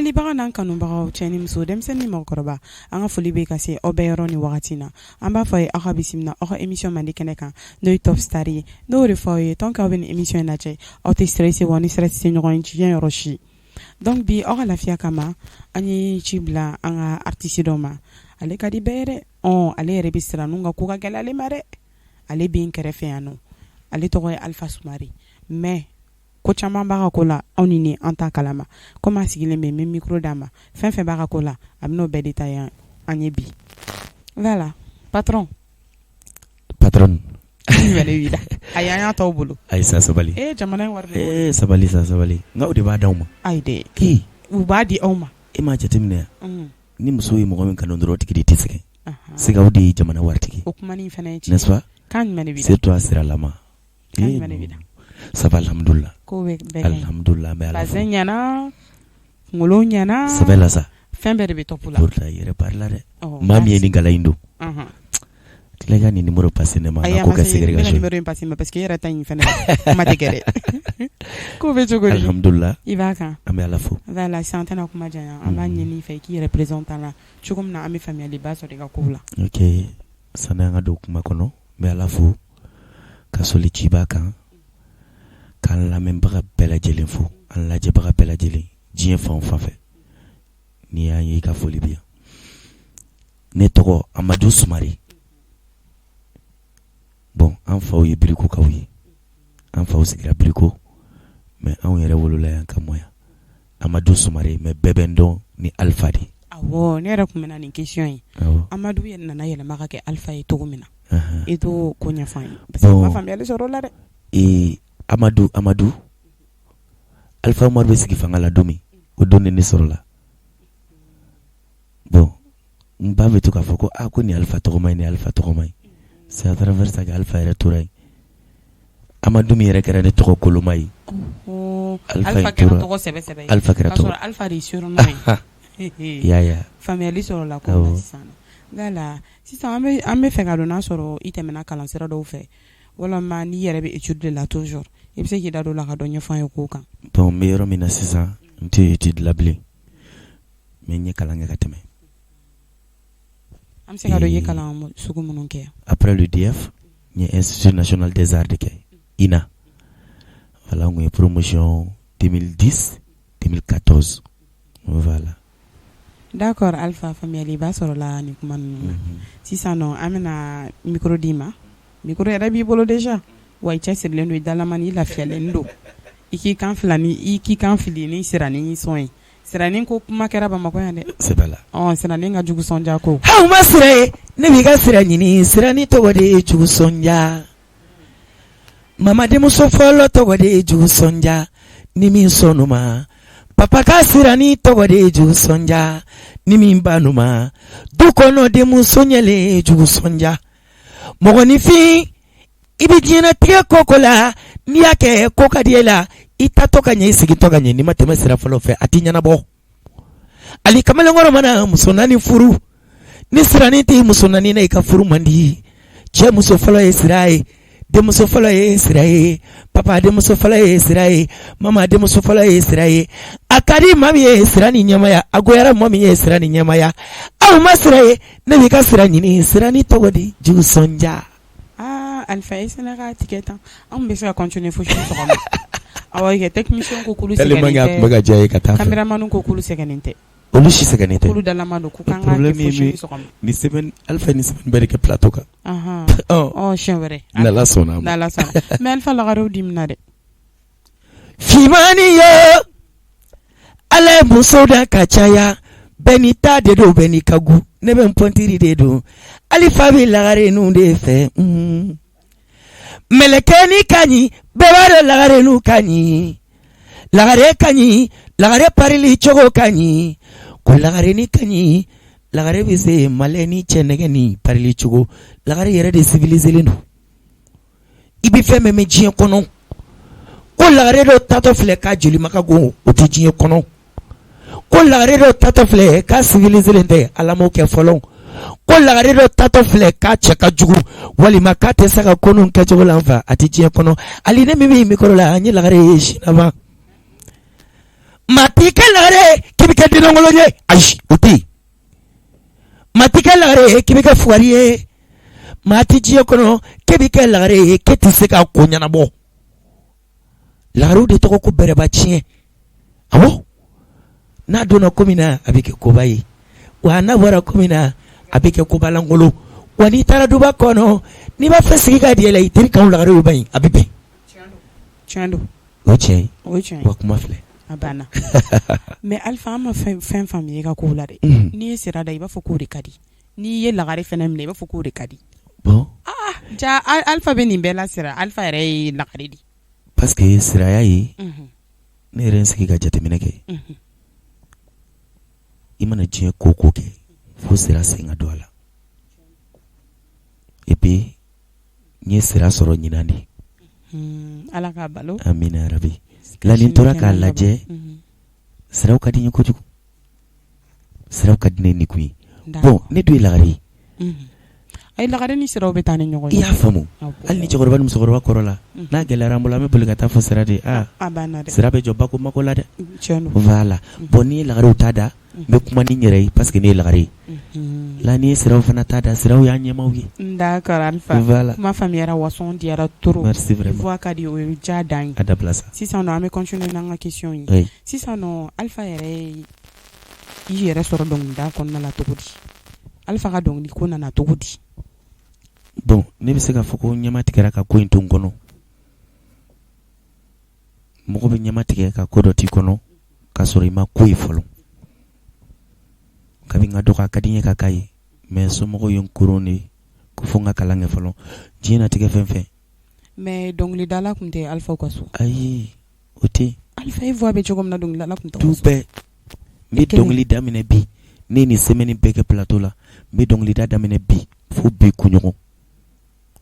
Filɛlibaga n'an kanubagaw, cɛ ni muso, denmisɛnnin ni mɔgɔkɔrɔba, an ka foli bɛ ka se aw bɛɛ yɔrɔ ni wagati na. An b'a fɔ a ye aw ka bisimila aw ka émission mandi kɛnɛ kan, n'o ye Top Star ye. N'o de fɔ aw ye, tant que aw bɛ nin émission in lajɛ, aw tɛ stressé wa ni stress tɛ ɲɔgɔn ye diɲɛ yɔrɔ si. Donc bi, aw ka lafiya kama, an ye ci bila an ka artiste dɔ ma. Ale ka di bɛɛ ye dɛ. Ɔ ale yɛrɛ bɛ siran ka ko ka gɛlɛn ale ma dɛ. Ale bɛ n kɛrɛfɛ yan nɔ, ale tɔgɔ ye Alpha Sumare, mais ko caman b'a ka ko la, anw ni ni an ta kalama. Komi a sigilen bɛ, n bɛ micro d'a ma. Fɛn fɛn b'a ka ko la, a bɛn'o bɛɛ détailler an ye bi. Voilà, patron. Patron. Ayi, an y'a t'aw bolo. Ayi sa, sabali. E jamana in wari bɛ. Ee, sabali sa, sabali. Nka o de b'a d'aw ma. Ayi dɛ, u b'a di aw ma. E m'a jateminɛ yan, ni muso ye mɔgɔ min kanu dɔrɔn, o tigi de tɛ sɛgɛn. Siga, o de ye jamana waritigi. O kuma nin fana ye tiɲɛ. N'est-ce pas? Kan jumɛn de b'i la? Surtout a siralama. Kan jumɛn de b'i la? Ça va, alhamdulillah. Ko bɛ bɛɛ. Alhamdulillah, an bɛ Ala fo. Bazin ɲɛna, kunkolo ɲɛna. Sɛbɛ la sa. Fɛn bɛɛ de bɛ top la. Pour la i yɛrɛ pari la dɛ. Maa min ye nin gala in don, tila i ka nin numéro passer ne ma. Ayi, n ka ko kɛ ségrégation. N bɛna numéro in passer ma, parce que e yɛrɛ ta in fɛnɛ kuma tɛ kɛ dɛ. Ko bɛ cogo di? Alhamdulillah. I b'a kan. An bɛ Ala fo. Voilà, sisan an tɛna kuma janya, an b'a ɲini i fɛ i k'i yɛrɛ présenter an la cogo min na an bɛ faamuyaliba sɔrɔ i ka kow la. Ok, sani an ka don kuma kɔnɔ, n bɛ Ala fo ka soli ciba kan, k'an lamɛnbaga bɛɛ lajɛlen fo, an lajɛbaga bɛɛ lajɛlen, diɲɛ fan o fan fɛ. N'i y'an ye, i ka foli bi yan. Ne tɔgɔ Amadu Sumare. Bon, an faw ye Birikokaw ye, an faw sigira Biriko, mais anw yɛrɛ wolola yan ka mɔ yan. Amadu Sumare, mais bɛɛ bɛ n dɔn ni Alpha de ye. Awɔ, ne yɛrɛ tun bɛ na nin question ye. Amadu nana yɛlɛma ka kɛ Alpha ye cogo min na, i t'o ko ɲɛfɔ an ye, parce que ma faamuyali sɔrɔ o la dɛ. Ee, Amadu Alpha Umaru bɛ sigi fanga la don min, o don de ne sɔrɔla. Bon, n ba bɛ to k'a fɔ ko aa, ko nin Alpha tɔgɔma ye, nin Alpha tɔgɔma ye. C'est à travers ça que Alpha yɛrɛ tora yen. Amadu min yɛrɛ kɛra ne tɔgɔ koloma ye. Alpha kɛra tɔgɔ sɛbɛ sɛbɛ ye. Alpha kɛra tɔgɔ. K'a sɔrɔ Alpha de ye surnom ye. I y'a ye. Faamuyali sɔrɔla ko la sisan. Voilà, sisan an bɛ fɛ ka dɔn n'a sɔrɔ i tɛmɛna kalansira dɔw fɛ, walima n'i yɛrɛ bɛ étude de la toujours, i bɛ se k'i da don o la ka dɔ ɲɛfɔ an ye kow kan. Bon, n bɛ yɔrɔ min na sisan, n tɛ étude la bilen, mais n ye kalan kɛ ka tɛmɛ. An bɛ se ka dɔn i ye kalan sugu minnu kɛ? Après le DEF, n ye Institut national des arts de kɛ, INA. Voilà, n kun ye promotion 2010 2014, voilà. D'accord Alpha, faamuyaliba sɔrɔla nin kuma ninnu na. Sisan nɔ, an bɛna micro d'i ma. Micro yɛrɛ b'i bolo déjà, wa i cɛsirilen don, i dalamani, i lafiyalen don. I k'i kan fila ni i k'i kan fili ni siranin sɔn ye. Siranin ko kuma kɛra Bamakɔ yan dɛ. Sɛbɛ la. Ɔ, siranin ka jugu sɔnja ko. Aw ma sira ye, ne b'i ka sira ɲini. Siranin tɔgɔ de ye jugu sɔnja. Mama denmuso fɔlɔ tɔgɔ de ye jugu sɔnja. Ni min sɔnn'o ma, papa ka siranin tɔgɔ de ye jugu sɔnja. Ni min ban'o ma, du kɔnɔ denmuso ɲɛlen ye jugu sɔnja. Mɔgɔninfin, i bɛ diɲɛnatigɛ koko la, n'i y'a kɛ ko ka di e la, i tatɔ ka ɲɛ, i sigitɔ ka ɲɛ, n'i ma tɛmɛ sira fɔlɔ fɛ, a tɛ ɲɛnabɔ. Ali kamalenkɔrɔ mana muso naani furu, ni siranin tɛ muso naani na, i ka furu man di. Cɛ muso fɔlɔ ye sira ye, denmuso fɔlɔ ye sira ye, papa denmuso fɔlɔ ye sira ye, mama denmuso fɔlɔ ye sira ye. A ka di maa min ye sira ni ɲɛmaya, a goyara mɔgɔ min ye sira ni ɲɛmaya. Aw ma sira ye, ne b'i ka sira ɲini. Siranin tɔgɔ di jugu sɔnja. Aa Alpha, e sera k'a tigɛ tan, anw bɛ se ka continuer fo sini sɔgɔma. Awɔ kɛ, technicien ko k'olu sɛgɛnnen tɛ. Tun bɛ ka diya ye ka taa fɛ. Caméraman ko k'olu sɛgɛnnen tɛ. Olu si sɛgɛnnen tɛ. K'olu dalama don, ko k'an k'a kɛ fo sini sɔgɔma. Ni semaine, Alpha, ni semaine bɛɛ de kɛ plateau kan. Ɔ, siɲɛ wɛrɛ. N'Ala sɔnna a ma. N'Ala sɔnna. Mais Alpha, lagarew dimina dɛ. Fimani yo, Ala ye muso da ka caya, bɛɛ n'i ta de don, bɛɛ n'i ka gu. Ne bɛ n pɔntiri de don, Alifa bɛ lagare ninnu de fɛ. Mɛlɛkɛni ka ɲi, bɛɛ b'a dɔn lagare ninnu ka ɲi, lagare ka ɲi, lagare parili cogo ka ɲi, ko lagarenin ka ɲi, lagare bɛ se malɛ ni cɛ nɛgɛ ni parili cogo. Lagare yɛrɛ de civilisé don. I bɛ fɛn mɛn diɲɛ kɔnɔ ko lagare dɔ tatɔ filɛ k'a joli ma ka go, o tɛ diɲɛ kɔnɔ. Ko lagare dɔ tatɔ filɛ k'a civilisé tɛ, Ala m'o kɛ fɔlɔ. Ko lagare dɔ tatɔ filɛ k'a cɛ ka jugu, walima k'a tɛ se ka ko kɛcogo la fa, a tɛ diɲɛ kɔnɔ. Hali ne min bɛ micro la, an ye lagare ye sinaba. Maa t'i kɛ lagare k'i bɛ kɛ denlankolon ye, ayi, o tɛ yen. Maa tɛ kɛ lagare ye k'i bɛ kɛ fugari ye. Maa tɛ diɲɛ kɔnɔ k'e bɛ kɛ lagare ye k'e tɛ se ka ko ɲɛnabɔ. Lagarew de tɔgɔ ko bɛrɛba tiɲɛ. Awɔ, n'a donna ko min na, a bɛ kɛ koba ye, wa n'a bɔra ko min na, a bɛ kɛ kobalankolon. Wa n'i taara duba kɔnɔ, n'i b'a fɛ sigi ka diya i la, i teri kan lagarew bɛ yen, a bɛ bɛn. Tiɲɛ don. O tiɲɛ ye. O ye tiɲɛ ye. Wa kuma filɛ. A banna. Mais Alifa, an ma fɛn faamu i ka kow la dɛ. N'i ye sira da, i b'a fɔ k'o de ka di. N'i ye lagare fana minɛ, i b'a fɔ k'o de ka di. Bon. Ah, ja Alifa bɛ nin bɛɛ la sira. Alifa yɛrɛ ye lagare de. Parce que siraya ye, ne yɛrɛ n sigi ka jateminɛ kɛ. I mana diɲɛ ko ko kɛ, fo sira sen ka don a la. Et puis n ye sira sɔrɔ ɲinan de. Ala k'a balo. Amina yarabi. La ni n tora k'a lajɛ, siraw ka di n ye kojugu. Siraw ka di ne ni kun ye. Bon, ne dun ye lagare ye. Ayi, lagare ni siraw bɛ taa ni ɲɔgɔn ye. I y'a faamu? Hali ni cɛkɔrɔba ni musokɔrɔba kɔrɔ la, n'a gɛlɛyara an bolo, an bɛ boli ka taa fɔ sira de ye. Aa, sira bɛ jɔ bako mako la dɛ. Voilà. Bon, n'i ye lagarew ta da, n bɛ kuma ni n yɛrɛ ye parce que ne ye lagare ye. La n'i ye siraw fana ta da, siraw y'an ɲɛmaaw ye. D'accord Alifa. Voilà. Kuma faamuyara, wa son diyara trop. Merci vraiment. Voix ka di, o ye diya dan ye. A dabila sa. Sisan nɔ, an bɛ continuer n'an ka question ye. Oui. Sisan nɔ, Alifa yɛrɛ ye i yɛrɛ sɔrɔ dɔnkilida kɔnɔna la cogo di? Alifa ka dɔnkili ko nana cogo di? Bon, ne bɛ se k'a fɔ ko ɲɛma tigɛra ka ko in to n kɔnɔ. Mɔgɔ bɛ ɲɛma tigɛ ka ko dɔ t'i kɔnɔ k'a sɔrɔ i ma ko ye fɔlɔ. Kabi n ka dɔgɔ, a ka di n ye ka k'a ye, mais somɔgɔw ye n koron de ko fo n ka kalan kɛ fɔlɔ. Diɲɛnatigɛ fɛn fɛn. Mais dɔnkilidala tun tɛ Alifa ka so? Ayi, o tɛ. Alifa, e voix bɛ cogo min na, dɔnkilidala tun tɛ? Du bɛɛ. N bɛ dɔnkili daminɛ bi, ne ni semaine bɛɛ kɛ plateau la. N bɛ dɔnkilida daminɛ bi fo bi kunɲɔgɔn.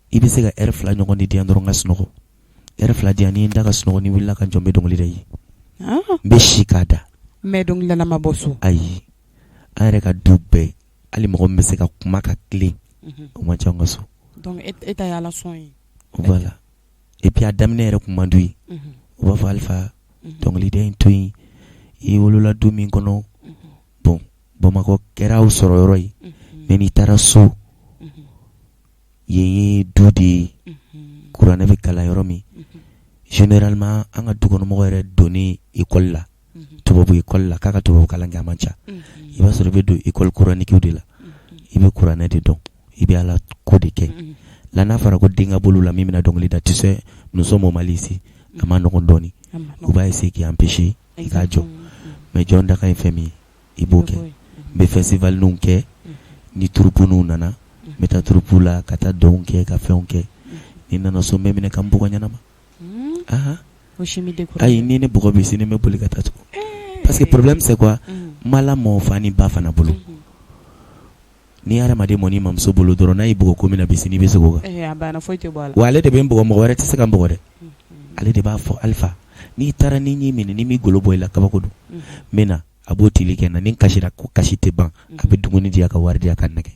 I bɛ se ka heure 2 ɲɔgɔn de di yan dɔrɔn ka sunɔgɔ. Heure 2 di yan, ni n da ka sunɔgɔ, ni wulila ka jɔ, n bɛ dɔnkili da i ye. N bɛ si k'a da. Mais dɔnkilidala ma bɔ so? Ayi, an yɛrɛ ka du bɛɛ, hali mɔgɔ min bɛ se ka kuma ka tilen, o man ca an ka so. Donc e ta ye Ala sɔn ye. Voilà. Et puis a daminɛ yɛrɛ kun man d'u ye. U b'a fɔ Alifa, dɔnkilida in to yen, i wolola du min kɔnɔ, bon, Bamakɔ kɛra aw sɔrɔ yɔrɔ ye, mais n'i taara so, yen ye du de ye, kuranɛ bɛ kalan yɔrɔ min. Généralement an ka dukɔnɔmɔgɔ yɛrɛ donni école la, tubabu école la, k'a ka tubabu kalan kɛ, a man ca. I b'a sɔrɔ i bɛ don école coranique de la, i bɛ kuranɛ de dɔn, i bɛ Ala ko de kɛ. La n'a fɔra ko den ka bolo la min bɛna dɔnkili da, tu sais, nous sommes au Mali ici, a ma nɔgɔn dɔɔni. U b'a essayer k'i empêcher i k'a jɔ, mais jɔn dakan ye fɛn min ye, i b'o kɛ. N bɛ festival ninw kɛ, ni troupe ninw nana, n bɛ taa troupe la ka taa dɔnw kɛ, ka fɛnw kɛ. Ni nana so, n bɛ minɛ ka n bugɔ ɲɛnama. Ayi, ni ne bugɔ bi, sini n bɛ boli ka taa tugun. Parce que problème, c'est quoi? N ma lamɔ fa ni ba fana bolo. N'i hadamaden mɔn'i mamuso bolo dɔrɔn, n'a y'i bugɔ ko min na bi, sini i bɛ segin o kan. Wa ale de bɛ n bugɔ, mɔgɔ wɛrɛ tɛ se ka n bugɔ dɛ. Ale de b'a fɔ Alifa, n'i taara ni ɲi minɛ, ni m'i golo bɔ i la, kabako don. N bɛ na, a b'o tili kɛ na, ni n kasira ko kasi tɛ ban, a bɛ dumuni di yan, ka wari di yan, ka nɛgɛ.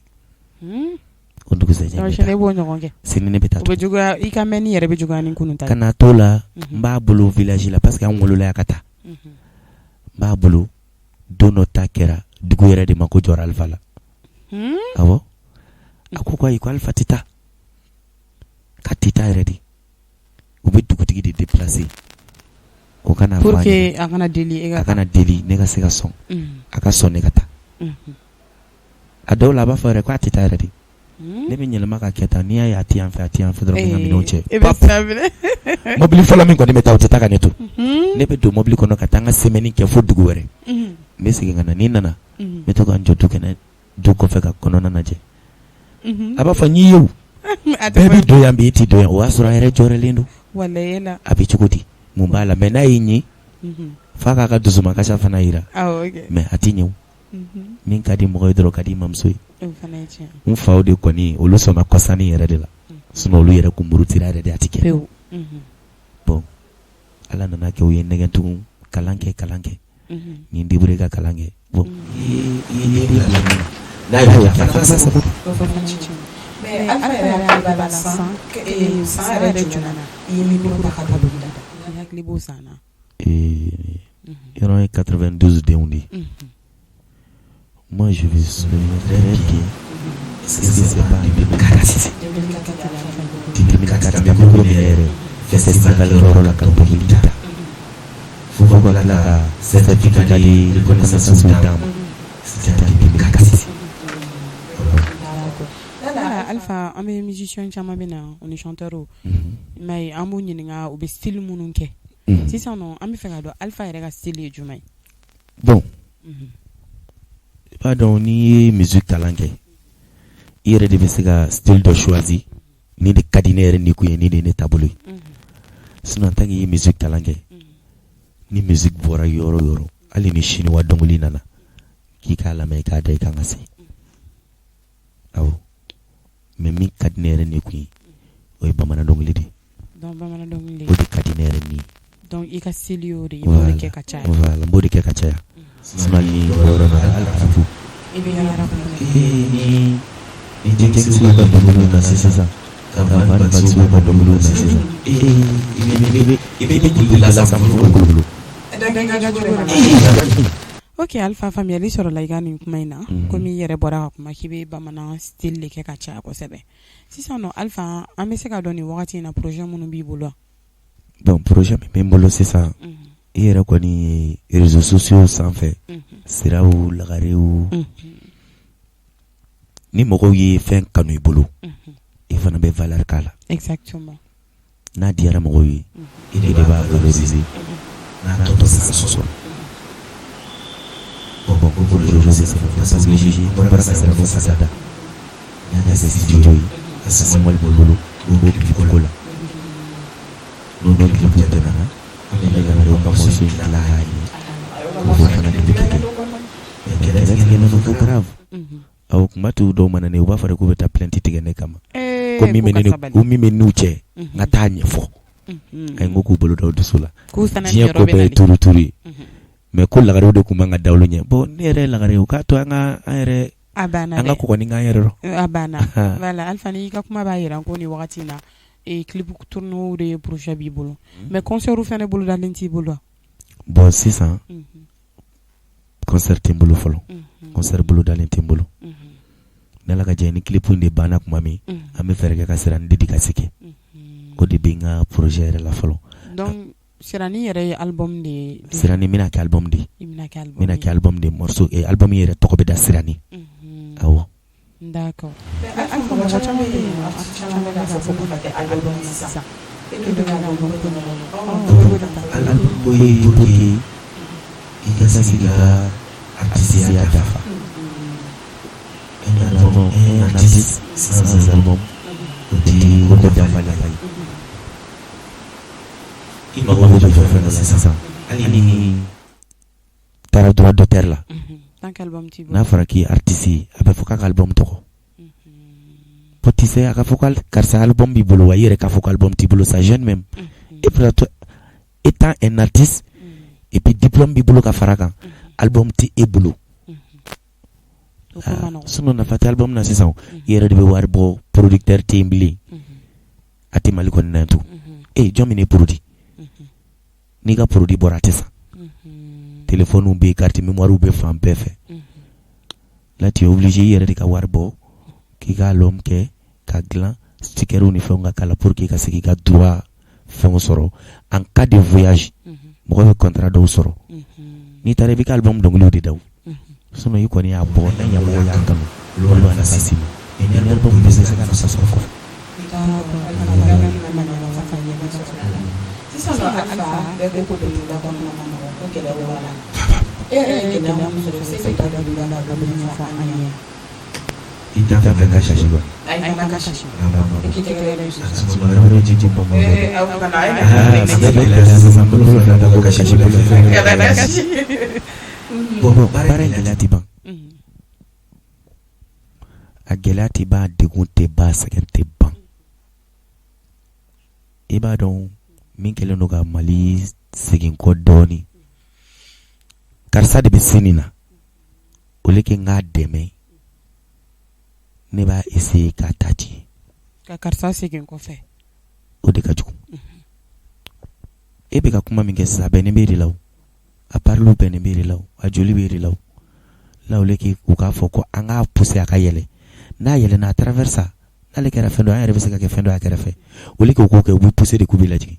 O dugusɛjɛ sini ne bɛ taa. I ka mɛnni yɛrɛ bɛ juguya ni kunun ta ye. Ka na t'o la, n b'a bolo village la parce que an wolola yan ka taa. N b'a bolo, don dɔ ta kɛra dugu yɛrɛ de ma ko jɔra Alifa la. Awɔ, a ko ko ayi, ko Alifa tɛ taa, k'a tɛ taa yɛrɛ de. U bɛ dugutigi de déplacer o kana pour que a kana deli, a kana deli ne ka se ka sɔn, a ka sɔn ne ka taa. A dɔw la, a b'a fɔ yɛrɛ k'a tɛ taa yɛrɛ de. Ne bɛ yɛlɛma ka kɛ tan, n'i y'a ye a tɛ yan fɛ, a tɛ yan fɛ dɔrɔn, n bɛ n ka minɛnw cɛ. Mobili fɔlɔ min kɔni bɛ taa, o tɛ taa ka ne to. Ne bɛ don mobili kɔnɔ ka taa n ka semaine kɛ fo dugu wɛrɛ. N bɛ segin ka na. Ni n nana, n bɛ to ka n jɔ du kɛnɛ, du kɔfɛ, ka kɔnɔna lajɛ. A b'a fɔ n y'i ye, bɛɛ bɛ don yan bi, i tɛ don yan. O y'a sɔrɔ a yɛrɛ jɔrɛlen don. A bɛ cogo di, mun b'a la? Mais n'a y'i ɲɛ, f'a k'a ka dusumakasi fana jira, mais a tɛ ɲɛ. Min ka di mɔgɔ ye dɔrɔn, ka di mamuso ye. N faw de kɔni, olu sɔnna kɔsanni yɛrɛ de la, sinon olu yɛrɛ kun murutira yɛrɛ de, a tɛ kɛ. Bon, Ala nana kɛ, u ye nɛgɛ tugun, kalan kɛ, kalan kɛ, ni débrouiller ka kalan kɛ. Bon, i ye bila n'a y'o Mais Alifa yɛrɛ hakili b'a la, san yɛrɛ jumɛn na i ye micro ta ka dɔnkili da? I hakili b'o san na? Yɔrɔ ye 92 denw de ye. Moi, je me souviens très bien. Est-ce que c'est pas en 2004? 2004, an bɛ yɔrɔ min yɛrɛ, festival yɔrɔ la ka dɔnkili da. Fo ka tila ka certificat de reconnaissance d'an ma. C'était en 2004. Yala Alpha, an bɛ musicien caman bɛ na, o ni chanteur, mais an b'u ɲininka u bɛ style minnu kɛ. Sisan nɔ, an bɛ fɛ ka dɔn Alpha yɛrɛ ka style ye jumɛn ye? Bon, i b'a dɔn, n'i ye musique kalan kɛ, i yɛrɛ de bɛ se ka style dɔ choisi. Ni de ka di ne yɛrɛ ni kun ye, ni de ye ne taabolo ye. Sinon, en tant que i ye musique kalan kɛ, ni musique bɔra yɔrɔ o yɔrɔ, hali ni chinois dɔnkili nana k'i k'a lamɛn, i k'a da, i kan ka se. Awɔ, mais min ka di ne yɛrɛ ni kun ye, o ye bamanan dɔnkili de ye. Donc bamanan dɔnkili. O de ka di ne yɛrɛ ni ye. Donc i ka style y'o de ye, i b'o de kɛ ka caya. Voilà, n b'o de kɛ ka caya. Sinon, hali ni yɔrɔ la, hali arabu. I bɛ rap. Ee, ni denkisɛw ka dɔnkiliw na sisan, ka Van Baxyw ka dɔnkiliw na sisan, ee, i bɛ joli la sa bolo. Ok Alpha, faamuyali sɔrɔla i ka nin kuma in na. Komi i yɛrɛ bɔra ka kuma k'i bɛ bamanan style de kɛ ka caya kosɛbɛ. Sisan nɔ Alpha, an bɛ se ka dɔn nin wagati in na, projet minnu b'i bolo wa? Bon, projet min bɛ n bolo sisan, i yɛrɛ kɔni ye réseaux sociaux sanfɛ, siraw lagarew, ni mɔgɔw ye fɛn kanu i bolo, i fana bɛ valeur k'a la. N'a diyara mɔgɔw ye, i de b'a valoriser, n'a tɔ tɛ se ka sɔsɔ. Bon, ko projet, c'est pas obligé. N bɔra ka sira fɔ sisan da, n y'a kɛ studio ye, a Samuel bolo, o b'o clip ko la. N'o clip tɛmɛna, an bɛ lagarew ka morceau in dilan k'a ɲɛ, k'o fana clip kɛ. Mais kɛlɛ tigɛlen don fo grave. Awɔ, kuma t'u dɔw mana ne, u b'a fɔ de k'u bɛ taa plainte tigɛ ne kama, ko min bɛ ne ni ko min bɛ n'u cɛ, n ka taa ɲɛfɔ. Ayi, n ko k'u bolo da u dusu la. Diɲɛ ko bɛɛ ye turu turu ye. Mais ko lagarew de tun man ka da olu ɲɛ. Bon, ne yɛrɛ ye lagare ye, u k'a to an ka an yɛrɛ A banna. An ka kɔgɔnin k'an yɛrɛ rɔ. A banna. Voilà Alpha, n'i ka kuma b'a jira ko nin wagati in na, clip tourner de projet b'i bolo, mais concert fana bolodalen t'i bolo wa? Bon, sisan concert tɛ n bolo fɔlɔ, concert bolodalen tɛ n bolo. Ni Ala ka jɛ, ni clip in de banna tuma min, an bɛ fɛɛrɛ kɛ ka Sirani dédicace kɛ. O de bɛ n ka projet yɛrɛ la fɔlɔ. Donc Sirani yɛrɛ ye album de ye? Sirani bɛna kɛ album de ye. I bɛna kɛ album. Bɛna kɛ album de ye, morceau, album yɛrɛ tɔgɔ bɛ da Sirani. Awɔ. D'accord. Alpha, mɔgɔ caman bɛ yen nɔ, artiste caman bɛ k'a fɔ ko ka kɛ album ye sisan. E dun bɛ album ko Album ko ye pour que i ka se k'i ka artisiya dafa. Un album, un artiste sans album, o tɛ ko dafalen ye. I mago bɛ jɔ fɛn dɔ la sisan, hali ni taara droit d'auteur la, Tant qu'album t'i bolo. N'a fɔra k'i ye artiste ye, a bɛ fɔ k'a ka album tɔgɔ. Bon, tu sais, a ka fɔ ko karisa album b'i bolo wa, i yɛrɛ k'a fɔ ko album t'i bolo, ça gêne même. Et puis toi, étant un artiste, et puis diplôme b'i bolo ka fara kan, album tɛ e bolo. O ko ma nɔgɔn. Sinon nafa tɛ album na sisan o. I yɛrɛ de bɛ wari bɔ, producteur tɛ yen bilen. A tɛ Mali kɔnɔna yan tugun. E jɔn bɛ ne produit? N'i ka produit bɔra, a tɛ san. Téléphone bɛ yen, carte mémoire bɛ fan bɛɛ fɛ. Là, tu es obligé i yɛrɛ de ka wari bɔ k'i ka album kɛ ka dilan, sticker ni fɛnw ka k'a la pour que i ka se k'i ka droit fɛnw sɔrɔ en cas de voyage. Mɔgɔ bɛ contrat dɔw sɔrɔ, n'i taara, i b'i ka album dɔnkiliw de da o. Sinon i kɔni y'a bɔ, n'a ɲɛmɔgɔ y'a kanu, olu b'a nafa s'i ma, mais ni album bɛ se ka nafa sɔrɔ kɔfɛ. Sisan nɔ Alpha, bɛɛ ko dɔnkilida kɔnɔna ma nɔgɔn, ko gɛlɛyaw b'a la. E yɛrɛ ye gɛlɛya min sɔrɔ, i bɛ se k'i da don a la ka dɔ ɲɛfɔ an ye? I t'a fɛ ka kasi wa? Ayi, kana kasi. I k'i tɛgɛ yɛrɛ. Eh, ah, sisan bolo fila da ko kasi bolo kasi. Bon, baara in gɛlɛya tɛ ban. A gɛlɛya tɛ ban, a degun tɛ ban, a sɛgɛn tɛ ban. I b'a dɔn, min kɛlen don ka Mali segin kɔ dɔɔnin, karisa de bɛ se nin na, au lieu que n k'a dɛmɛ, ne b'a essayer k'a ta tiɲɛ. Ka karisa segin kɔfɛ. O de ka jugu. E bɛ ka kuma min kɛ sisan, a bɛnnen b'e de la o. A pariliw bɛnnen bɛ de la, a joli bɛ de la. Là au lieu que u k'a fɔ ko an k'a pousser a ka yɛlɛ, n'a yɛlɛnna à travers ça, n'ale kɛra fɛn dɔ ye, an yɛrɛ bɛ se ka kɛ fɛn dɔ ye a kɛrɛfɛ. Au lieu que u k'o kɛ, u b'u pousser de k'u b'i lajigin.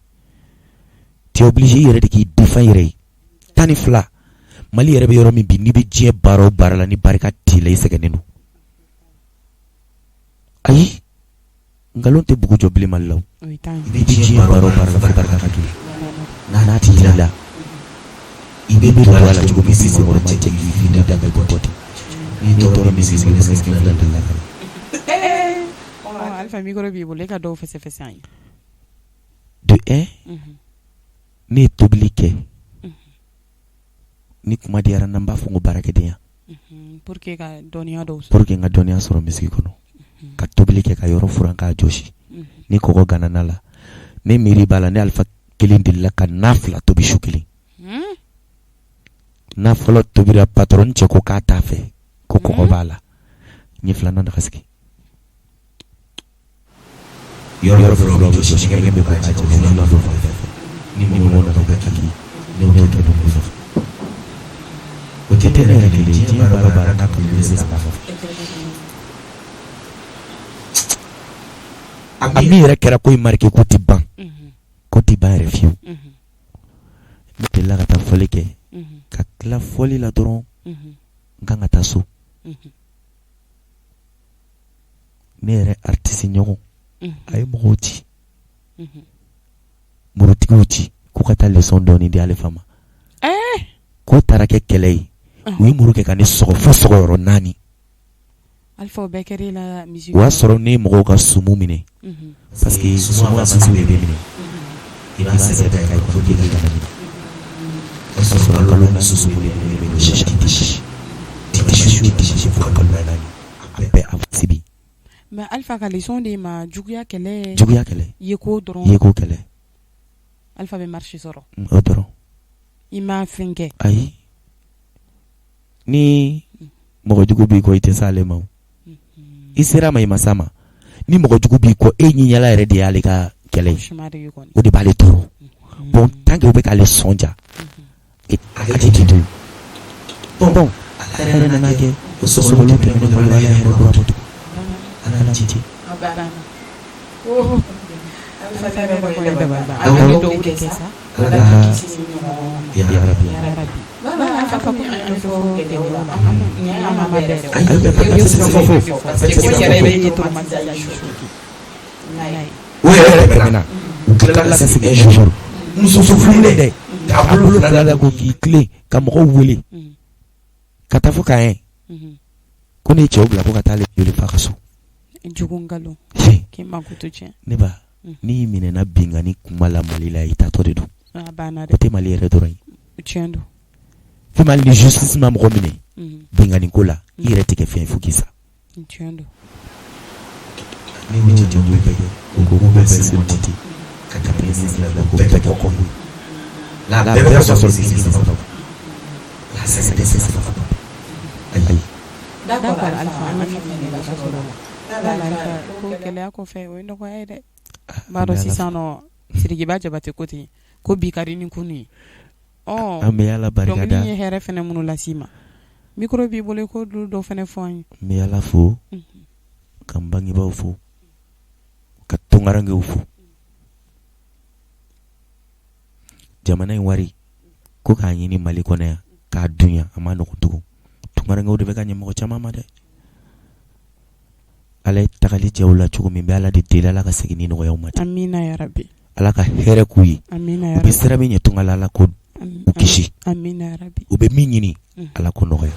Tu es obligé i yɛrɛ de k'i défend i yɛrɛ ye. 12, Mali yɛrɛ bɛ yɔrɔ min bi, n'i bɛ diɲɛ baara o baara la, ni barika t'i la, i sɛgɛnnen don. Ayi, nkalon tɛ bugu jɔ bilen Mali la. I bɛ diɲɛ baara o baara la, fo barika ka k'i la. N'a t'i la, i bɛ don a la cogo min, senkɔrɔ ma cɛ k'i fini da ka bɔ ten. N'i tɔɔrɔ min sigi sigi fila de la. Alpha, micro b'i bolo, e ka dɔw fɛsɛfɛsɛ an ye. De un, ne ye tobili kɛ. Ni kuma diyara n na, n b'a fɔ n ko baarakɛdenya. Pour que ka dɔnniya dɔw sɔrɔ. Pour que n ka dɔnniya sɔrɔ musique kɔnɔ. Ka tobili kɛ, ka yɔrɔ furan, k'a jɔsi. Ni kɔgɔ ganna na la, ne miiri b'a la, ne Alpha kelen delila ka na fila tobi su kelen. Na fɔlɔ tobira, patron cɛ ko k'a t'a fɛ, ko kɔgɔ b'a la. N ye filanan daga sigi. Yɔrɔ fɔlɔ bɛ jɔsi, ɲɛgɛn bɛ ko k'a jɛ, filanan dɔ fan fɛ. Ni mɔgɔw nana, u bɛ kaki, ne y'o kɛ dumuni nɔfɛ. O tɛ ne yɛrɛ kelen ye, diɲɛ baara o baara n'a kanu bɛ se ka fɔ. A min yɛrɛ kɛra ko in marqué, ko tɛ ban, ko tɛ ban yɛrɛ fiyewu. Ne delila ka taa fɔli kɛ, ka tila fɔli la dɔrɔn, n kan ka taa so. Ne yɛrɛ artiste ɲɔgɔn, a ye mɔgɔw ci, murutigiw ci k'u ka taa leçon dɔɔni di Alpha ma. K'o taara kɛ kɛlɛ ye, u ye muru kɛ ka ne sɔgɔ fo sɔgɔyɔrɔ 4. Alpha, o bɛɛ kɛra e la musique? O y'a sɔrɔ ne ye mɔgɔw ka sumu minɛ, parce que sumu avance de bɛ minɛ, i b'a sɛbɛn ta k'a fɔ k'i ka minɛ. O y'a sɔrɔ kalo naani sumu de bɛ minɛ chaque dimanche, dimanche o dimanche fo kalo 4, a bɛɛ avance bi. Mais Alpha, ka leçon d'e ma, juguya kɛlɛ. Juguya kɛlɛ. Ye ko dɔrɔn. Ye ko kɛlɛ. Alpha bɛ marche sɔrɔ. O dɔrɔn. I ma fɛn kɛ. Ayi, ni mɔgɔ jugu b'i kɔ, i tɛ s'ale ma o. I sera a ma, i ma s'a ma, ni mɔgɔ jugu b'i kɔ, e ɲiɲala yɛrɛ de y'ale ka kɛlɛ ye. O de b'ale tɔɔrɔ. Bon, tant que u bɛ k'ale sɔn ja, ale tɛ to. Bon, Ala yɛrɛ nana kɛ, o sɔgɔli tɛmɛnen kɔ, Ala yɛrɛ kura bɔ tugun. Ala ni ce. Ala ka ya Rabbi. O yɛrɛ tɛmɛna, u tilala ka segin un jour, muso furulen dɛ, k'a bolo fila da ko k'i tilen ka mɔgɔw wele ka taa fo k'a ye ko ne ye cɛw bila ko ka taa ale wele f'a ka so. Ne ba, n'i minɛna binkanni kuma la Mali la, i taatɔ de don. O tɛ Mali yɛrɛ dɔrɔn ye. Fɛn hali ni justice ma mɔgɔ minɛ binkanni ko la, i yɛrɛ tɛ kɛ fɛn fo k'i sa. Ne y'o jateminɛ bɛɛ kɛ, o ko bɛɛ surmonter ka tɛmɛ sen fila ko bɛɛ kɛ kɔ la, bɛɛ bɛ ka sɔrɔ sen saba la, sɛgɛ sen saba. Ayi. D'accord Alpha, an ye faamuyaliba sɔrɔ o la. Ko gɛlɛya kɔfɛ, o ye nɔgɔya ye dɛ. N b'a dɔn sisan nɔ, Sirikiba Jabate ko ten ko bi ka di ni kunu ye. An bɛ Ala barika da. Dɔnkili ye hɛrɛ fana minnu las'i ma, micro b'i bolo, i k'o dɔ fana fɔ an ye. N bɛ Ala fo, ka n bangebaaw fo, ka tunkarankew fo. Jamana in wari ko k'a ɲini Mali kɔnɔ yan k'a dun yan, a ma nɔgɔn tugun. Tunkarankew de bɛ ka ɲɛ mɔgɔ caman ma dɛ. Ala ye tagali diya u la cogo min, bɛ Ala de deli, Ala ka segin ni nɔgɔya u ma ten. Amina yarabi. Ala ka hɛrɛ k'u ye. Amina U bɛ yarabi. sira min ɲɛ tunga la, Ala k'o u kisi. Amina yarabi. U bɛ min ɲini, Ala k'o nɔgɔya.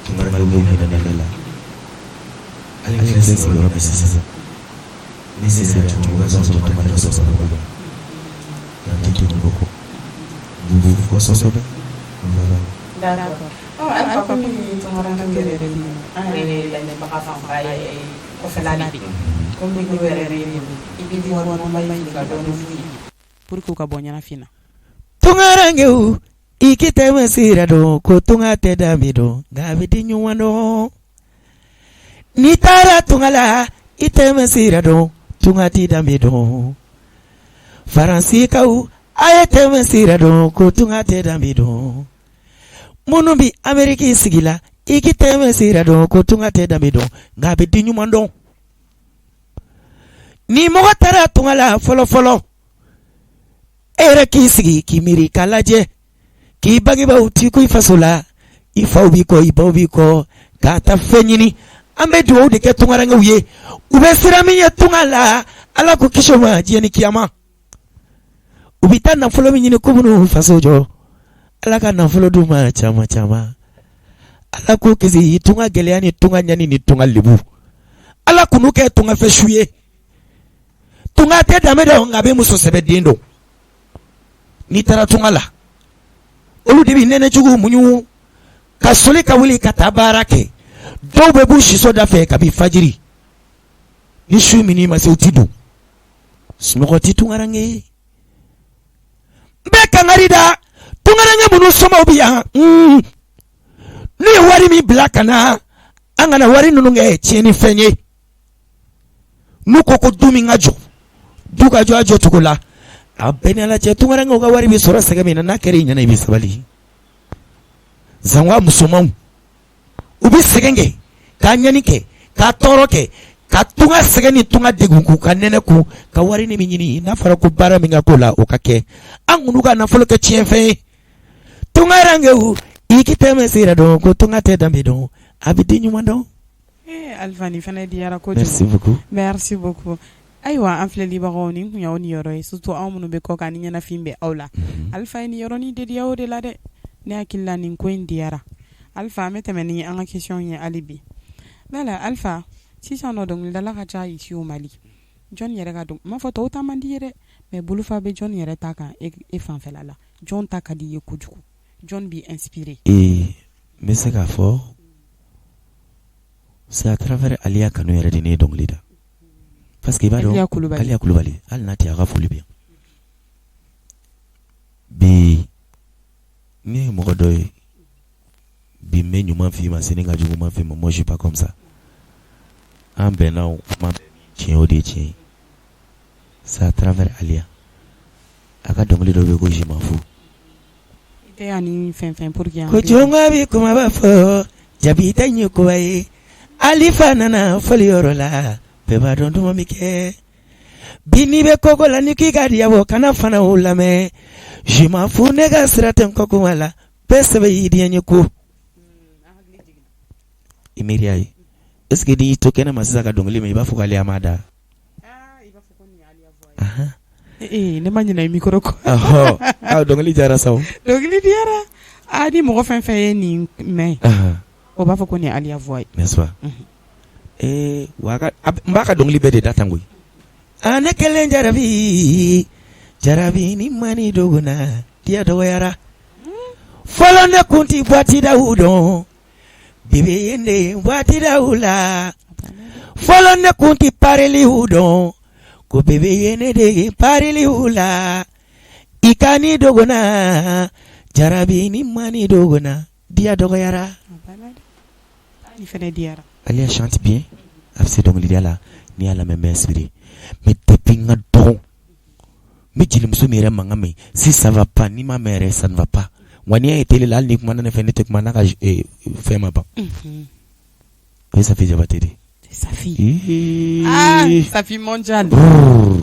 Tunkarankew hinɛ ne la. Hali ne filɛ sigiyɔrɔ min sisan, ne sera yan cogo min, o b'a sɔrɔ tunkaranke dɔ sababu bɛ yan. N tɛ tugu o kɔ. N b'u fo kosɛbɛ. D'accord. Alpha, komi tunkarankew yɛrɛ bɛ yen, an yɛrɛ lamɛnbaga fanba ye kɔfɛla de ye. Komi micro yɛrɛ b'i bolo, i bɛ voix duman in ka dɔɔni f'u ye pour que u ka bɔ ɲɛnafin na. Tunkarankew, i k'i tɛmɛ sira dɔn, ko tunga tɛ danbe dɔn, nka a bɛ di ɲuman dɔn. N'i taara tunga la, i tɛmɛ sira dɔn, tunga tɛ danbe dɔn. Faransikaw. A ye tɛmɛ sira dɔn ko tunga tɛ danbe dɔn. Minnu bɛ Ameriki sigi la, i k'i tɛmɛ sira dɔn ko tunga tɛ danbe dɔn nka a bɛ di ɲuman dɔn. Ni mɔgɔ taara tunga la fɔlɔ fɔlɔ, e yɛrɛ k'i sigi k'i miiri k'a lajɛ k'i bangebaaw t'i kɔ i faso la, i faw b'i kɔ, i baw b'i kɔ ka taa fɛn ɲini. An bɛ dugawu de kɛ tungarankew ye, u bɛ siran min ɲɛ tunga la, Ala k'u kisi o ma diɲɛ ni kiyama. U bɛ taa nafolo min ɲini k'u bɛn'u faso jɔ, Ala ka nafolo d'u ma caman caman. Ala k'u kisi tunga gɛlɛya ni tunga ɲani ni tunga lebu. Ala k'u kɛ tungafɛ su ye. Tunga tɛ danbe dɔn nka a bɛ muso sɛbɛ den dɔn. N'i taara tunga la, olu de bɛ nɛnɛ jugu muɲu ka soli ka wuli ka taa baara kɛ. Dɔw bɛ b'u siso da fɛ kabi fajiri. Ni su min ma se u ti don. Sunɔgɔ tɛ tungaranke ye. N bɛ kangari da tungaranke minnu somaw bɛ yan, n'u ye wari min bila ka na, an kana wari ninnu kɛ tiɲɛnifɛn ye. N'u ko ko du min ka jɔ, du ka jɔ a jɔcogo la. A bɛɛ ni Ala cɛ, tungarankew ka wari bɛ sɔrɔ sɛgɛn min na, n'a kɛra i ɲɛna, i bɛ sabali. Zanwa musomanw, u bɛ sɛgɛn kɛ, ka ɲani kɛ, ka tɔɔrɔ kɛ, ka tunga sɛgɛn ni tunga degun k'u ka nɛnɛ kun, ka wari ni min ɲini, n'a fɔra ko baara min ka k'o la, o ka kɛ. An kan'u ka nafolo kɛ tiɲɛfɛn ye. Tungarankew, i k'i tɛmɛ sira dɔn ko tunga tɛ danbe dɔn, a bɛ den ɲuman dɔn. Ee Alifa, nin fana diyara kojugu. Merci beaucoup. Merci beaucoup. Ayiwa, an filɛlibagaw, nin tun y'aw niyɔrɔ ye, surtout anw minnu bɛ kɔ kan ni ɲɛnafin bɛ aw la. Alifa ye nin yɔrɔnin de diya o de la dɛ. Ne hakili la nin ko in diyara. Alifa, an bɛ tɛmɛ ni an ka question ye hali bi. Voilà Alifa, sisan nɔ dɔnkilidala ka ca ici au Mali. Jɔn yɛrɛ ka dɔn, n m'a fɔ tɔw ta man di ye dɛ, mais bolofa bɛ jɔn yɛrɛ ta kan e fanfɛla la? Jɔn ta ka di i ye kojugu? Jɔn b'i inspirer? Ee, n bɛ se k'a fɔ c'est à travers Aliya kanu yɛrɛ de ne ye dɔnkili da. Parce que i b'a dɔn, Aliya Kulubali. Aliya Kulubali, hali n'a tɛ, a ka foli bɛ yan. Bi ne ye mɔgɔ dɔ ye, bi n bɛ ɲuman f'i ma, sini ka juguman f'i ma. Moi, je suis pas comme ça. An bɛnna o ma, tiɲɛ o de ye tiɲɛ ye. C'est à travers Aliya. A ka dɔnkili dɔ bɛ yen ko je m'en fous. I tɛ yan ni fɛn fɛn pour que Ko jɔnka bɛ kumaba fɔ, jaabi tɛ ɲɛ koba ye. Alifa nana fɔliyɔrɔ la, bɛɛ b'a dɔn duman bɛ kɛ. Bi n'i bɛ koko la, ni k'i ka diyabɔ, kana fana o lamɛn. Je m'en fous, ne ka sira tɛ n kɔ kuma la, bɛɛ sɛbɛ y'i diɲɛ ɲɛ ko. I miiri a ye. Est ce que n'i y'i to kɛnɛ ma sisan ka dɔnkili mɛn, i b'a fɔ k'ale m'a da? Ee, ne ma ɲinɛ i micro kɔ. Ɔhɔ, ah, dɔnkili diyara sa o. Dɔnkili diyara. Aa, ni mɔgɔ fɛn fɛn ye nin mɛn, o b'a fɔ ko nin ye Aliya voix ye. N'est-ce pas? Ee, wa n b'a ka dɔnkili bɛɛ de da tan koyi. A ne kelen jarabi, jarabi ni mani dogona, diya dɔgɔyara. Fɔlɔ ne kun ti boîte daw dɔn, bi bi in de boîte daw la. Fɔlɔ ne kun ti pariliw dɔn, ko bébé ye ne dege pariliw la. I ka ni dogona, jarabi ni mani dogona, diya dɔgɔyara. Nin fɛnɛ diyara. Aliya chante bien, a bɛ se dɔnkilida la, n'i y'a lamɛn n bɛ inspiré. Mais depuis n ka dɔgɔ, n bɛ jelimuso min yɛrɛ mankan mɛn, si ça va pas, n'i m'a mɛn yɛrɛ, ça ne va pas. Wa n'i y'a ye télé la, hali ni kumana ne fɛ, ne tɛ kuma n'a ka fɛn ma ban. O ye Safi Jabate de ye. Safi. Ah, Safi mondial.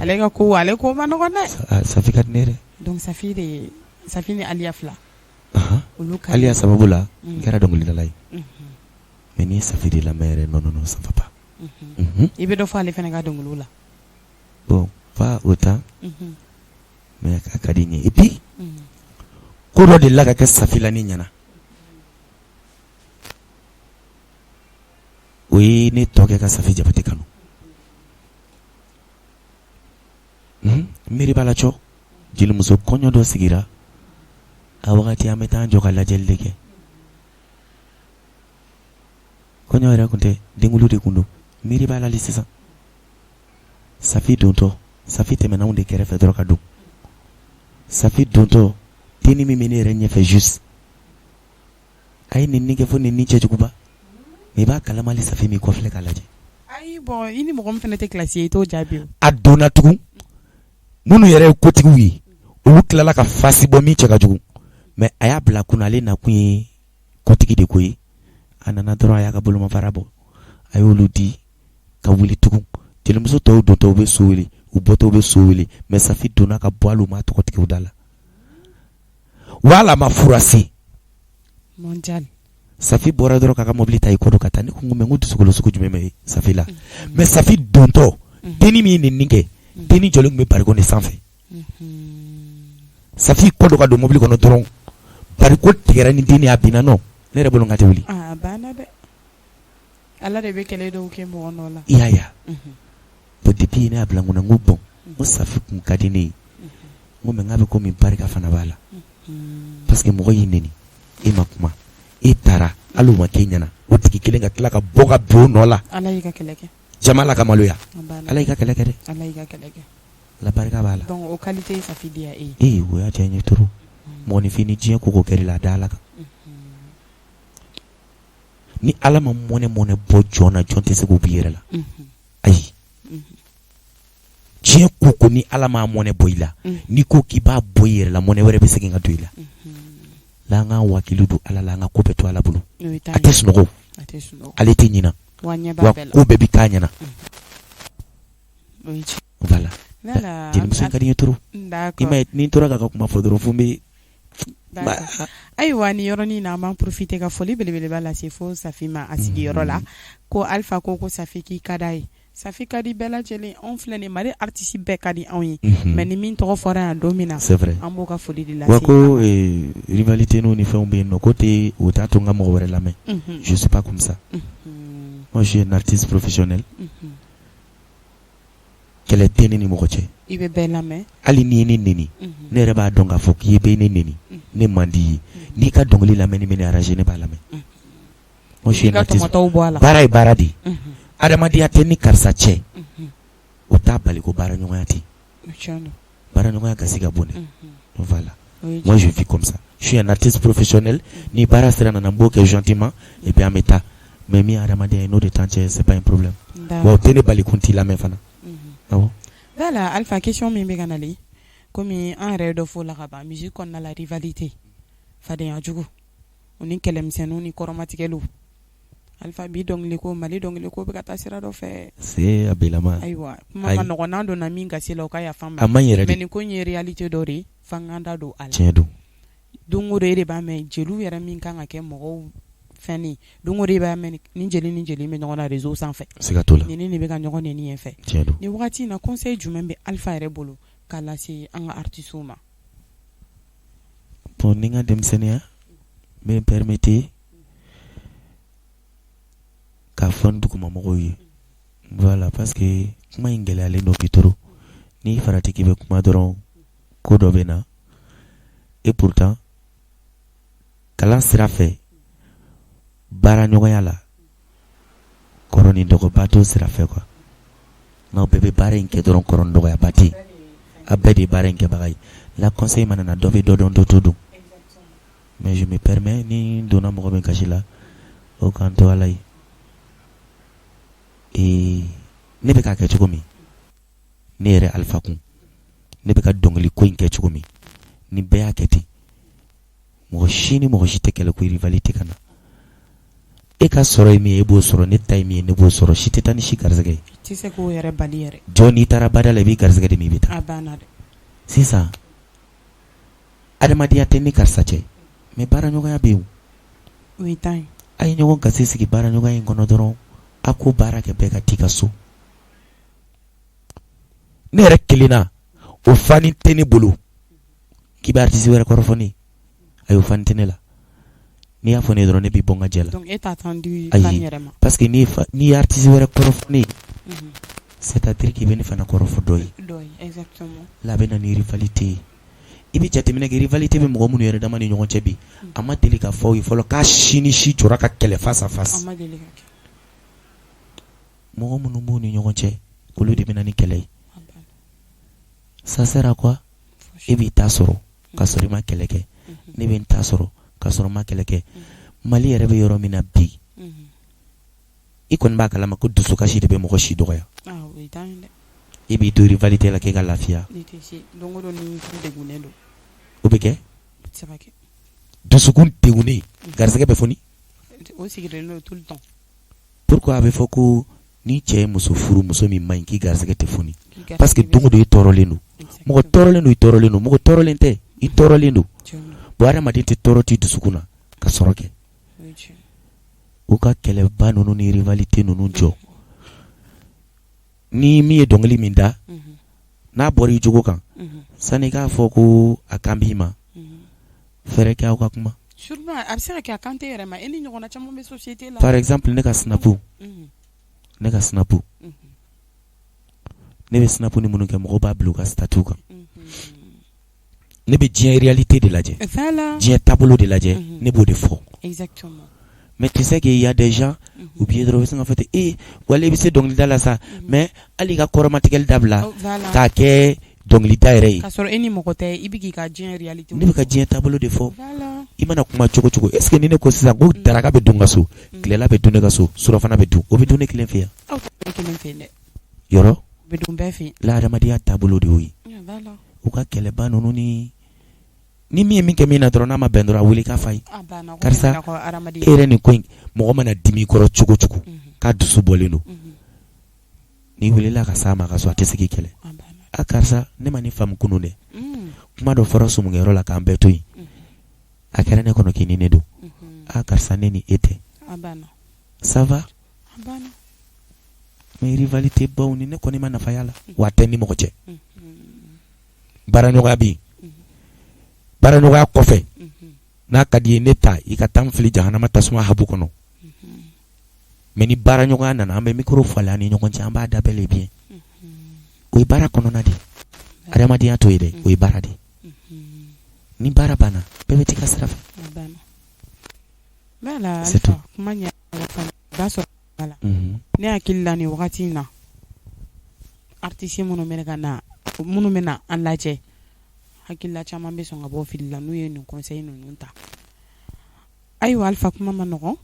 Ale ka ko, ale ko ma nɔgɔn dɛ. Safi ka di ne ye dɛ. Donc Safi de, Safi ni Aliya fila. Olu ka Aliya sababu la, n kɛra dɔnkilidala ye. Mais n'i ye Safi de lamɛn yɛrɛ, non non non, ça va pas. I bɛ dɔ fɔ ale fana ka dɔnkiliw la. Bon, pas autant. Mais a ka di n ye. Et puis ko dɔ delila ka kɛ Safi la ne ɲɛna. O ye ne tɔ kɛ ka Safi Jabate kanu. Miiri b'a la cɔ, jelimuso kɔɲɔ dɔ sigira, a wagati an bɛ taa an jɔ ka lajɛli de kɛ. Kɔɲɔ yɛrɛ tun tɛ, denkunli de tun don. Miiri b'a la hali sisan. Safi dontɔ, Safi tɛmɛna anw de kɛrɛfɛ dɔrɔn ka don. Safi dontɔ, tenue min bɛ ne yɛrɛ ɲɛfɛ juste, a ye nɛnini kɛ fo nɛnini cɛjuguba. Mais i b'a kalama hali Safi m'i kɔfilɛ k'a lajɛ. Ayi, bon, i ni mɔgɔ min fana tɛ classe ye, i t'o jaabi o. A donna tugun, minnu yɛrɛ ye kotigiw ye, Olu tilala ka fasi bɔ min cɛ ka jugu, mais a y'a bila kun ale nakun ye kotigi de ko ye. A nana dɔrɔn, a y'a ka bolomafara bɔ, a y'olu di ka wuli tugun. Jelimuso tɔw dontɔ, u bɛ so wuli, u bɔtɔ, u bɛ so wuli, mais Safi donna ka bɔ, hali u m'a tɔgɔ tigɛ u da la wala ma furasi. Mondial. Safi bɔra dɔrɔn k'a ka mobili ta i kɔ don ka taa. Ne ko mais n ko dusukolo sugu jumɛn bɛ Safi la? Mais Safi dontɔ, denni min ye nin kɛ, denni jɔlen tun bɛ barikon de sanfɛ. Safi kɔ don ka don mobili kɔnɔ dɔrɔn, bariko tigɛra ni denni, a binna. Nɔ ne yɛrɛ bolo n ka tɛ wuli. A banna dɛ, Ala de bɛ kɛlɛ dɔw kɛ mɔgɔ nɔ la. I y'a ye bon, depuis ne y'a bila n kunna, n ko bon, n ko Safi kun ka di ne ye, n ko mais n k'a bɛ komi barika fana b'a la, parce que mɔgɔ y'i neni, e ma kuma, e taara, hali o ma k'e ɲɛna, o tigi kelen ka tila ka bɔ ka bin o nɔ la. Ala y'i ka kɛlɛ kɛ. Jama la ka maloya. A banna. Ala y'i ka kɛlɛ kɛ dɛ. Ala y'i ka kɛlɛ kɛ. La barika b'a la. Donc o qualité ye Safi diya e ye. Ee, o y'a diya n ye trop. Mɔgɔninfin, ni diɲɛ ko ko kɛr'i la, a da Ala kan. Ni Ala ma mɔnɛ mɔnɛ bɔ jɔn na, jɔn tɛ se k'o b'i yɛrɛ la. Ayi, diɲɛ ko ko, ni Ala ma mɔnɛ bɔ i la, n'i ko k'i b'a bɔ i yɛrɛ la, mɔnɛ wɛrɛ bɛ segin ka don i la. La an k'an wakili don Ala la, an ka ko bɛɛ to Ala bolo. O ye tan. A tɛ sunɔgɔ. A tɛ sunɔgɔ. Ale tɛ ɲina. Wa ɲɛ b'a wa bɛɛ la. Ko bɛɛ bɛ k'a ɲɛna. O ye tiɲɛ. Voilà. Voilà. Jelimuso ka di n ye trop. D'accord. I m'a ye, ni n tora k'a ka kuma fɔ dɔrɔn, fo n bɛ D'accord. Ayiwa, ni yɔrɔnin na, an b'an profiter ka foli belebeleba lase fo Safi ma a sigiyɔrɔ la. Ko Alpha ko Safi k'i ka d'a ye. Safi ka di bɛɛ lajɛlen. Anw filɛ nin, Mali artiste bɛɛ ka di anw ye, mais ni min tɔgɔ fɔra yan don min na, C'est vrai. an b'o ka foli de lase. Wa ko rivalité n'u ni fɛnw bɛ yen nɔ, ko tɛ o t'a to n ka mɔgɔ wɛrɛ lamɛn. Je suis pas comme ça. Moi, je suis un artiste professionnel. Kɛlɛ tɛ ne ni mɔgɔ cɛ. I bɛ bɛɛ lamɛn. Hali n'i ye ne neni, ne yɛrɛ b'a dɔn k'a fɔ k'i bɛ ne neni, ne man di i ye. N'i ka dɔnkili lamɛn, ni bɛ ne arranger, ne b'a lamɛn. Moi, je suis I un ka artiste. tɔmɔtaw bɔ a la. Baara ye baara de ye. Adamadenya tɛ ni karisa cɛ, o t'a bali ko baara ɲɔgɔnya tɛ yen. O tiɲɛ don. Baara ɲɔgɔnya gasi ka bon dɛ. Voilà. O ye. Moi, je vis comme ça. Je suis un artiste professionnel. Ni baara sera nana, n b'o kɛ gentiment et puis an bɛ taa. Mais min ye adamadenya ye, n'o de t'an cɛ, c'est pas un problème. Wa o tɛ ne bali ko n t'i lamɛn fana. Awɔ. Voilà, Alpha, question min bɛ ka nalen, komi an yɛrɛ ye dɔ fɔ o la ka ban, musique kɔnɔna la, rivalité, fadenya jugu, o ni kɛlɛmisɛnninw ni kɔrɔmatigɛliw. Alpha, bi dɔnkili ko, Mali dɔnkili ko bɛ ka taa sira dɔ fɛ. C'est a bilama. Ayiwa, kuma ma nɔgɔn, n'an donna min gasi la, o ka yafa n ma. A man ɲi yɛrɛ de. Mais nin ko in ye réalité dɔ de ye, f'an k'an da don a la. Tiɲɛ don. Don o don, e de b'a mɛn, jeliw yɛrɛ min kan ka kɛ mɔgɔw fɛn, don o don e b'a mɛn ni jeli ni jeli bɛ ɲɔgɔn na réseau sanfɛ. Siga t'o la. Ni ni bɛ ka ɲɔgɔn nɛni yen fɛ. Tiɲɛ don. Ni wagati in na, conseil jumɛn bɛ Alpha yɛrɛ bolo k'a lase an ka artistes ma? Bon, ni n ka denmisɛnninya n bɛ permettre k'a fɔ n dugumamɔgɔw ye. Voilà, parce que kuma in gɛlɛyalen don bi trop. N'i farati k'i bɛ kuma dɔrɔn, ko dɔ bɛ na. Et pourtant, kalan sira fɛ, baara ɲɔgɔnya la, kɔrɔ ni dɔgɔba t'o sira fɛ quoi. N'aw bɛɛ bɛ baara in kɛ dɔrɔn, kɔrɔ ni dɔgɔyaba tɛ yen. A bɛɛ de ye baara in kɛbaga ye. La conseil mana na, dɔ bɛ dɔ dɔn, dɔ t'o dɔn. Mais je me permets, ni n donna mɔgɔ min gasi la, o k'an to Ala ye. Ee, ne bɛ k'a kɛ cogo min, ne yɛrɛ Alpha kun, ne bɛ ka dɔnkili ko in kɛ cogo min, ni bɛɛ y'a kɛ ten, mɔgɔ si ni mɔgɔ si tɛ kɛlɛ ko rivalité ka na. E ka sɔrɔ ye min ye, e b'o sɔrɔ. Ne ta ye min ye, ne b'o sɔrɔ. Si tɛ taa ni si garisɛgɛ ye. I tɛ se k'o yɛrɛ bali yɛrɛ. Jɔn, n'i taara bada la, i b'i garisɛgɛ de min, i bɛ taa. A banna dɛ. Sisan, adamadenya tɛ ni karisa cɛ, mais baara ɲɔgɔnya bɛ yen. O ye tan ye. A ye ɲɔgɔn gasi sigi baara ɲɔgɔnya in kɔnɔ dɔrɔn, a ko baara kɛ, bɛɛ ka t'i ka so. Ne yɛrɛ kelen na, o fani tɛ ne bolo k'i bɛ artiste wɛrɛ kɔrɔfɔ ne. Ayi, o fani tɛ ne la. N'i y'a fɔ ne ye dɔrɔn, ne b'i bɔ n ka jɛ la. Donc e t'a temps di fan Ayi. yɛrɛ ma. Parce que n'i ye artiste wɛrɛ kɔrɔfɔ ne ye, c'est à dire k'i bɛ ne fana kɔrɔfɔ dɔ ye. Dɔ ye, exactement. La a bɛ na ni rivalité ye. I bɛ jateminɛ kɛ, rivalité bɛ mɔgɔ minnu yɛrɛ dama ni ɲɔgɔn cɛ bi, a ma deli ka fɔ aw ye fɔlɔ k'a si ni si jɔra ka kɛlɛ face à face. A ma deli ka kɛ. Mɔgɔ minnu b'u ni ɲɔgɔn cɛ, olu de bɛ na ni kɛlɛ ye. Ça sert à quoi? E b'i ta sɔrɔ ka sɔrɔ i ma kɛlɛ kɛ, ne bɛ n ta sɔrɔ ka sɔrɔ n ma kɛlɛ kɛ. Mali yɛrɛ bɛ yɔrɔ min na bi, i kɔni b'a kalama ko dusukasi de bɛ mɔgɔ si dɔgɔya. Ah, o ye tan ye dɛ. E b'i to rivalité la k'e ka lafiya. I tɛ se don o don ni degunnen don. O bɛ kɛ? O tɛ se ka kɛ. Dusukun degunnen garisɛgɛ bɛ foni. O sigilen don tout le temps. Pourquoi a bɛ fɔ ko ni cɛ ye muso furu muso min man ɲi k'i garisɛgɛ tɛ foni parce que don o don i tɔɔrɔlen don mɔgɔ tɔɔrɔlen don i tɔɔrɔlen don mɔgɔ tɔɔrɔlen tɛ i tɔɔrɔlen don bon hadamaden tɛ tɔɔrɔ t'i dusukun na ka sɔrɔ kɛ u ka kɛlɛba ninnu ni rivalité ninnu jɔ ni min ye dɔnkili min da n'a bɔra i jogo kan sani i k'a fɔ ko a kan b'i ma fɛɛrɛ kɛ aw ka kuma a bɛ se ka kɛ a kan tɛ yɛrɛ ma e ni ɲɔgɔnna caman bɛ société la par exemple ne ka snap ne ka snap ne bɛ snap ni minnu kɛ mɔgɔw b'a bila u ka statut kan ne bɛ diɲɛ réalité de lajɛ diɲɛ taabolo de lajɛ ne b'o de fɔ mais tu sais qu'il y a des gens u b'i ye dɔrɔn u bɛ sin k'a fɔ ten ee wala i bɛ se dɔnkilida la sa mais hali i ka kɔrɔmatigɛli dabila k'a kɛ dɔnkilida yɛrɛ ye k'a sɔrɔ e ni mɔgɔ tɛ i bɛ k'i ka diɲɛ réalité ne bɛ ka diɲɛ taabolo de fɔ i mana kuma cogo cogo est ce que ni ne ko sisan ko daraka bɛ dun n ka so tilela bɛ dun ne ka so surɔfana bɛ dun o bɛ dun ne kelen fɛ yan aw tɛ kelen fɛ yen dɛ yɔrɔ o bɛ dun bɛɛ fɛ yen la adamadenya taabolo de y'o ye u ka kɛlɛba ninnu ni ni min ye min kɛ min na dɔrɔn n'a ma bɛn dɔrɔn a wele k'a f'a ye karisa e yɛrɛ nin ko in mɔgɔ mana dimi i kɔrɔ cogo cogo k'a dusu bɔlen don n'i welela ka s'a ma ka so a tɛ se k'i kɛlɛ a karisa ne ma nin faamu kunun dɛ kuma dɔ fɔra sumukɛyɔrɔ la k'an bɛɛ to yen a kɛra ne kɔnɔ k'i ni ne don a karisa ne ni e tɛ ça va mais rivalité baw ni ne kɔni ma nafa y'a la wa a tɛ ni mɔgɔ cɛ baaraɲɔgɔnya bɛ yen baaraɲɔgɔnya kɔfɛ n'a ka di ye ne ta i ka taa n fili jahanama tasuma habu kɔnɔ mais ni baaraɲɔgɔnya nana an bɛ micro falen an ni ɲɔgɔn cɛ an b'a da bel et bien o ye baara kɔnɔna de ye adamadenya t'o ye dɛ o ye baara de ye ni baara banna bɛɛ bɛ t'i ka sira fɛ c'est tout kuma ɲɛ la ne hakili la nin wagati in na artiste minnu bɛ ka na minnu bɛ na an lajɛ hakilila caman bɛ sɔn ka bɔ fili la n'u ye nin conseil ninnu ta ayiwa Alifa kuma ma nɔgɔn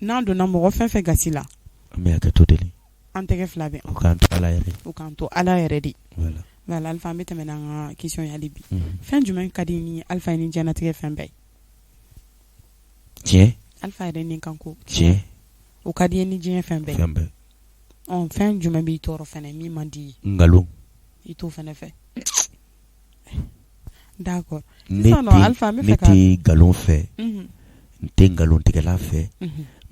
n'an donna mɔgɔ fɛn fɛn gasi la an bɛ hakɛto deli an tɛgɛ fila bɛ u k'an to Ala yɛrɛ u k'an to Ala yɛrɛ de voilà Alifa an bɛ tɛmɛ n'an ka question ye hali bi fɛn jumɛn ka di ni Alifa ye ni diɲɛlatigɛ fɛn bɛɛ ye tiɲɛ Alifa yɛrɛ ni kanko tiɲɛ o ka di ye ni diɲɛ fɛn bɛɛ fɛn bɛɛ fɛn jumɛn b'i tɔɔrɔ fɛnɛ min man di i ye nkalon i t'o fɛnɛ fɛ d'accord ne tɛ nkalon fɛ n tɛ nkalontigɛla fɛ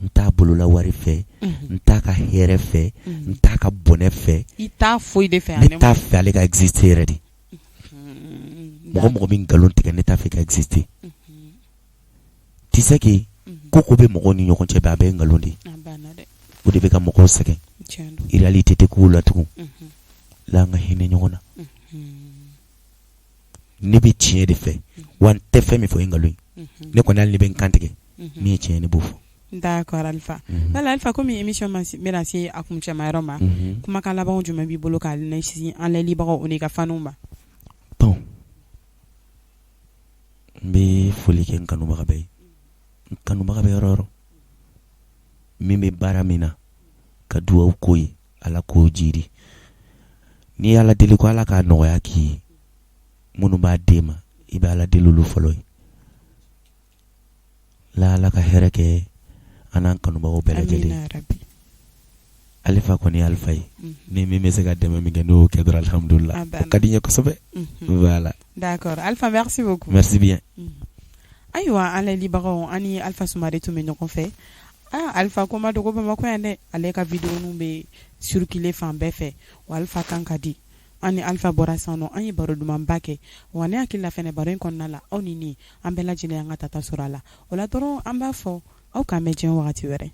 n t'a bolola wari fɛ n t'a ka hɛrɛ fɛ n t'a ka bɔnɛ fɛ i t'a foyi de fɛ ne t'a fɛ ale ka exister yɛrɛ de mɔgɔ mɔgɔ bɛ nkalon tigɛ ne t'a fɛ ka exister tu sais que ko ko bɛ mɔgɔw ni ɲɔgɔn cɛ bɛɛ a bɛɛ ye nkalon de ye o de bɛ ka mɔgɔw sɛgɛn réalité tɛ kow la tugun la an ka hinɛ ɲɔgɔn na ne bɛ tiɲɛ de fɛ wa n tɛ fɛn min fɔ o ye nkalon ye ne kɔni hali ni bɛ n kan tigɛ min ye tiɲɛ ne b'o fɔ d'accord Alifa voilà Alifa komi émission bɛna se a kuncɛma yɔrɔ ma kumakan laban jumɛn b'i bolo k'a ɲɛsin an layɛlibagaw o n'i ka faniw ma bon n bɛ foli kɛ n kanubaga bɛɛ ye n kanubaga bɛ yɔrɔ yɔrɔ min bɛ baara min na ka dugawu k'o ye ala k'o jiri n'i y'ala deli ko ala k'a nɔgɔya k'i ye minnu b'a d'e ma i bɛ ala deli olu fɔlɔ ye la ala ka hɛrɛ kɛ an n'an kanubagaw bɛɛ lajɛlen Alifa kɔni ye Alifa ye ni min bɛ se ka dɛmɛ min kɛ n'o kɛ dɔrɔn alihamudulila o ka di n ye kosɛbɛ voilà d'accord Alifa merci beaucoup merci bien ayiwa an layɛlibagaw an ni Alifa Sumare tun bɛ ɲɔgɔn fɛ aa Alifa ko ma dogo Bamakɔ yan dɛ ale ka vidéo bɛ circuler fan bɛɛ fɛ wa Alifa kan ka di an ni Alifa bɔra sisan nɔ an ye baro dumanba kɛ wa ne hakili la fɛnɛ baro in kɔnɔna la aw ni ne an bɛɛ lajɛlen an ka tata sɔrɔ a la o la dɔrɔn an b'a fɔ aw k'an bɛn diɲɛ wagati wɛrɛ.